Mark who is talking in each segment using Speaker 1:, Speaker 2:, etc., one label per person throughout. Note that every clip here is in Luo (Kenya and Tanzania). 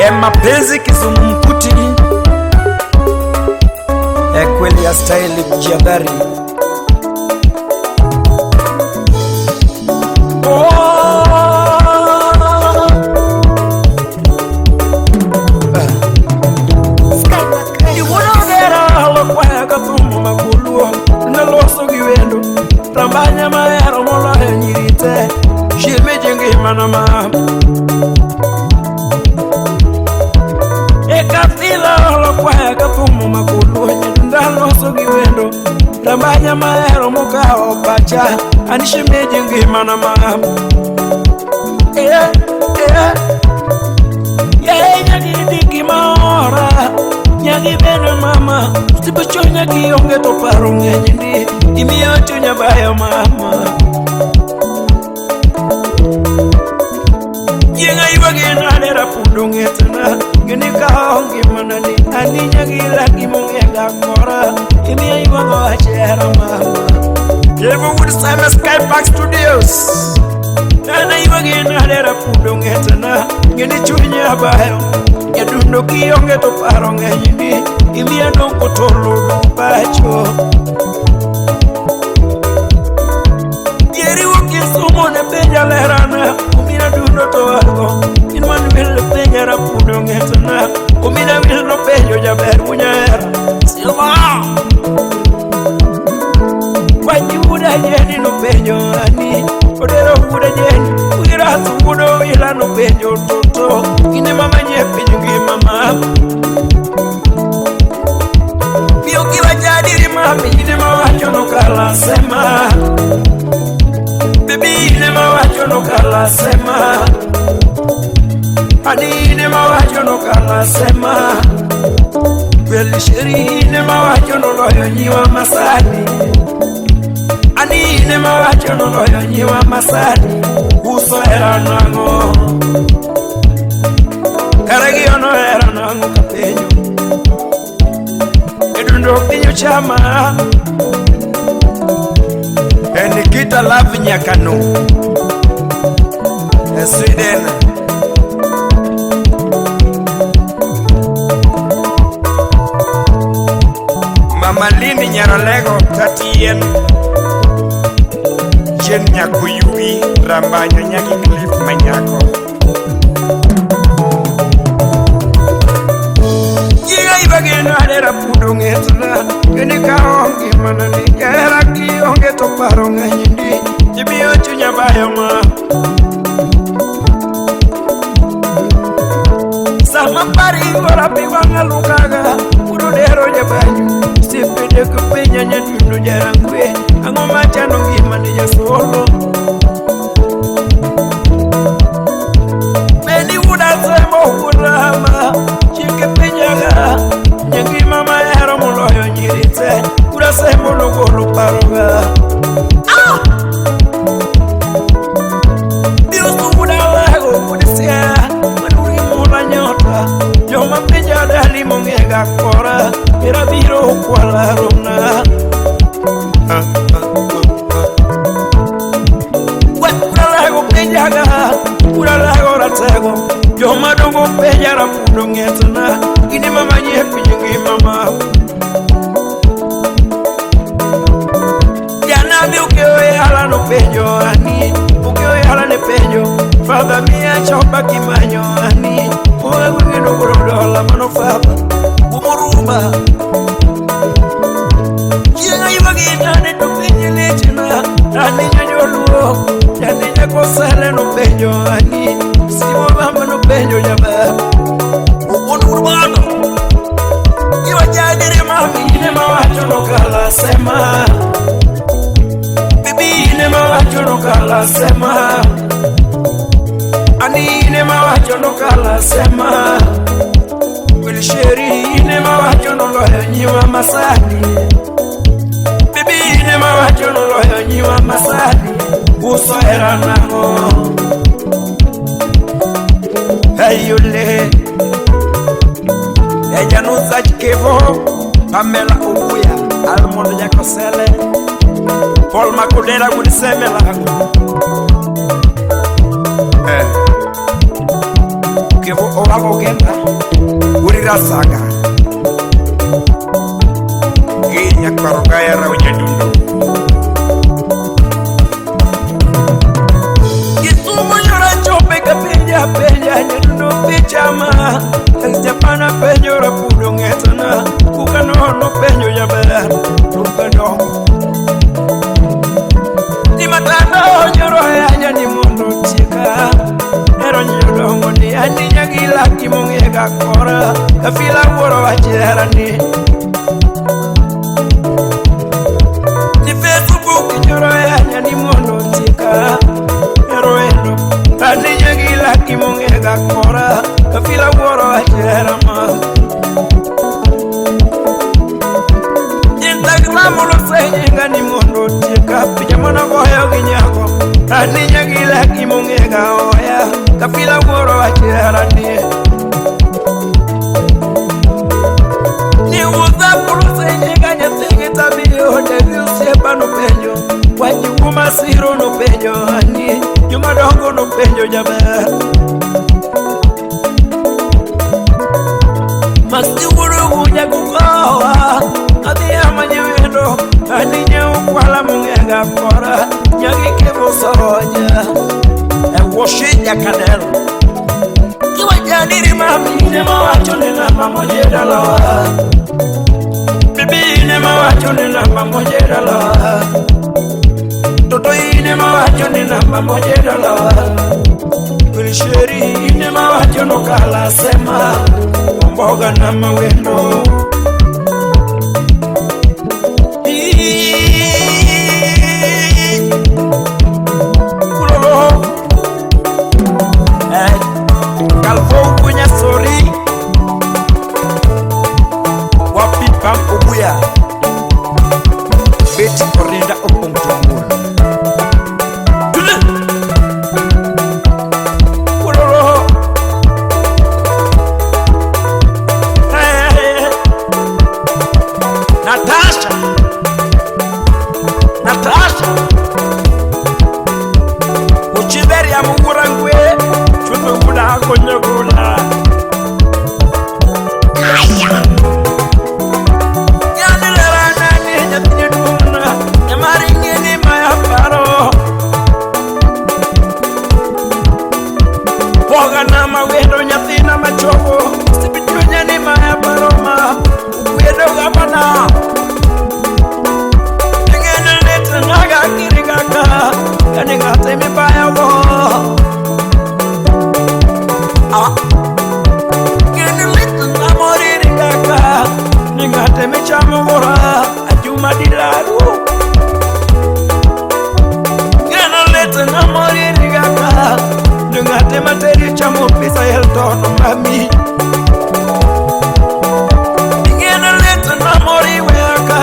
Speaker 1: E mapenzi kizungumkuti, e kweli ya staili kujiadhari. Oh. Iwuonogera lokwaya ka thum makuluo Naloso gi wendo Rambanya mahero moloyo nyiri te Shemeji ngimana ma E kathila lokwaya ka thum makuluo Ndaloso gi wendo Rambanya mahero mokawo pacha An shemeji ngimana ma Eh, eh Yae nyagi gima ora Nyagi bedo mama Sipo chunya kionge to paro ng'eny ndi Imiyo chunya bayo mama Chieng' aywagi nade rapudo ng'etna Gini kawo ngimana ni Ani nyagi laki mong'ega kora Imiyo aywago achera mama Kevo Wood Simon Sky Park Studios Nana ywagi nade rapudo ng'etna Gini chunya bayo Nyadundo kionge to paro ng'eny ndi Imiya dong' kotolo pacho Yeri wuok Kisumo ne penja lerana Omina dundo to ago In man wil penja rapudo ng'etna Omina wil nopenjo jaber wunyahera Silva Wachi wuoda jeni nopenjo ani Odero wuoda jeni Wirasu wuodo wila nopenjo toto Kinde mamanye piny ngima mama Miyo kiwachadiri mami ine mawacho nokala sema Baby ine mawacho nokala sema Ani ine mawacho nokala sema Kweli sheri ine mawacho noloyo nyiwa masani Ani ine mawacho noloyo nyiwa masani Uso hera nang'o Kare giono hera nang'o kapenjo Edundo pinyo chama
Speaker 2: E Nikita Love Nyakano e Sweden. Mama Lini Nyarolego Tatien Jen Nyakuyugi Rambanyo Nyaki Cliff Manyako.
Speaker 1: Yiga ibageno adera pudo ng'etna Kendo ikawo ngimana ni Jahera kionge to paro ng'eny ndi Imiyo chunya bayo ma Sama pari gora pi wang'a lukaga Udo dero jabanyu Osiepe dek penja nyadundo jarangwe Ang'o machando ngimani jasolo Beni wuoda semo wuodama Chike penjaga Nyangima mahero moloyo nyiri te Wuoda semo nogolo paroga Biusu wuoda lago wuod sia Maduri mula nyota Joma penja dali mong'ega kora Mira biro kwala romna Wuoda lago penjaga Wuoda lago ratego Joma dongo penja rapudo ng'etna Gine mamanye piny ngima ma Janabi ukewe yala nopenjo ani Ukewe yala ne penjo Father miya chopa kimanyo ani Owe gwenge nogolo dola mano father Umuruma Chieng' aywagi nane to piny lichna Nani jonyoluo Jani jakosele nopenjo ani Simo mama nopenjo jaber Wuon urbano Iwachadiri mami ine mawacho nokala sema Bibi ine mawacho nokala sema Ani ine mawacho nokala sema Wilsheri ine mawacho noloyo nyiwa masani Bibi ine mawacho noloyo nyiwa masani Uso hera nang'o
Speaker 2: Eyule Ejanuzach Kevo Pamela Obuya Almond Jakosele Paul Makudera wuod Semelango Eh. Kevo Owago Genda
Speaker 1: Aninyagila kimongega oya kafila woro acherani ni uza puluse nyega nyathigi tabiyo devi osiepa nopenjo wajibu masiro nopenjo ani jomadongo nopenjo jaber masiwurugu jakukowa adhi amanye wendo ani nyeukwala mong'ega kora nyagikebo soronya ewoshi jakadel kiwajadiri mami ne mawacho ni namba moja dalawa bibi ne mawacho ni namba moja dalawa toto ine mawacho ni namba moja dalawa kulisheri ine mawacho nokala sema mboga na mawendo Kulolo Kalvo kunya sori
Speaker 2: Wapi pam obuya Betty Orinda opong tumbul
Speaker 1: Kulolo Natasha Natasha Uchiberi ya mugurangwe Chutugula konyogula Yanilera nani nyathini duong'na Nyamaring'ini maya paro Pogana mawendo nyathina machogo Sipichunya ni maya paro ma Ukwedo gavana Ingene lit naga kirigaka Kani ng'ate mibaya go Ah Ngene lit namoririgaka Ni ng'ate michamo gora Ajuma dilaru Ngene lit namoririgaka Ni ng'ate materi chamo pizza Hilton mami Ngene lit namoriweka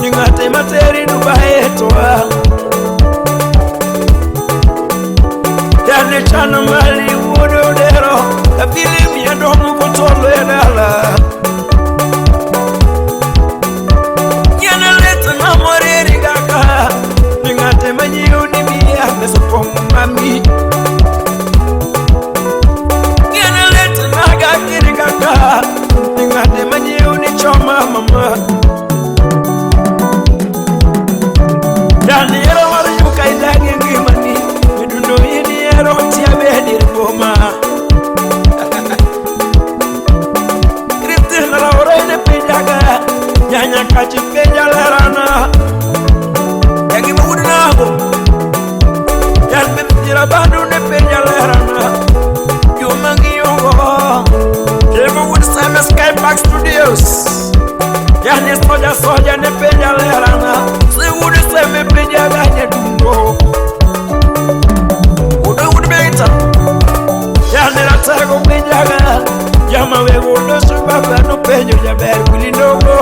Speaker 1: Ni ng'ate materi Dubai toa Yani chano mali wuodo dero Kapili miendo mukotolo e dala Ngene lit namoririgaka Ni ng'ate manyiewo ni miya pesa pong' mami Ngene lit naga kirigaka Ni ng'ate manyiewo ni choma mama Yani ero mar yuka idagi ngimani Midundo in ero tiabe dir boma Kristina laure ne penjaga Nyanya kachi penja lerana Yagi mawudu nago Yan pipira badu ne penja lerana Jumangi yongo Jema wood Same Sky Park Studios Yani soja soja ne penja lerana Si wood seme penja ganye dumbo Udo wood beta Yani ratego penjaga Jama we wudo subaba no penjo jaber wilindogo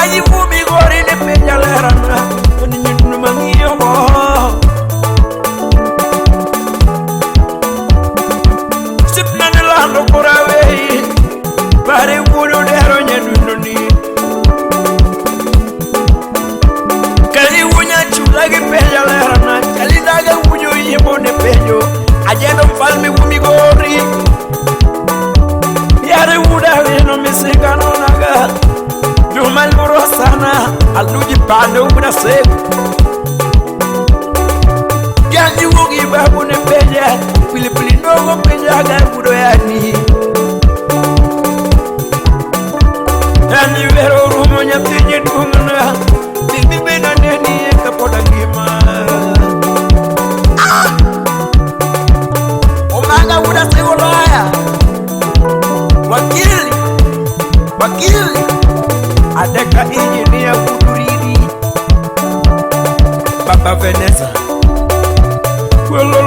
Speaker 1: Ayi fumi gori ne penja lerana Oni nyindu mangiyo go Sipna ne lando korawei Bare wudo dero nyadundo ni Kali wunya chula gi penja lerana Kali daga wujo yimbo ne penjo Ajendo mfalme wumi gori Yare wuda weno misika no naga Juma luro sana Aluji pande wuda segu Gangi wugi babu ne penja Pilipili ndogo penja ga wudo yani Yani wero rumo nyathi jaduong'na Bibi beda neni kapod angima Omanga wuda sego loya Wakili Wakili Adeka engineer wuduriri Baba Vanessa Welolo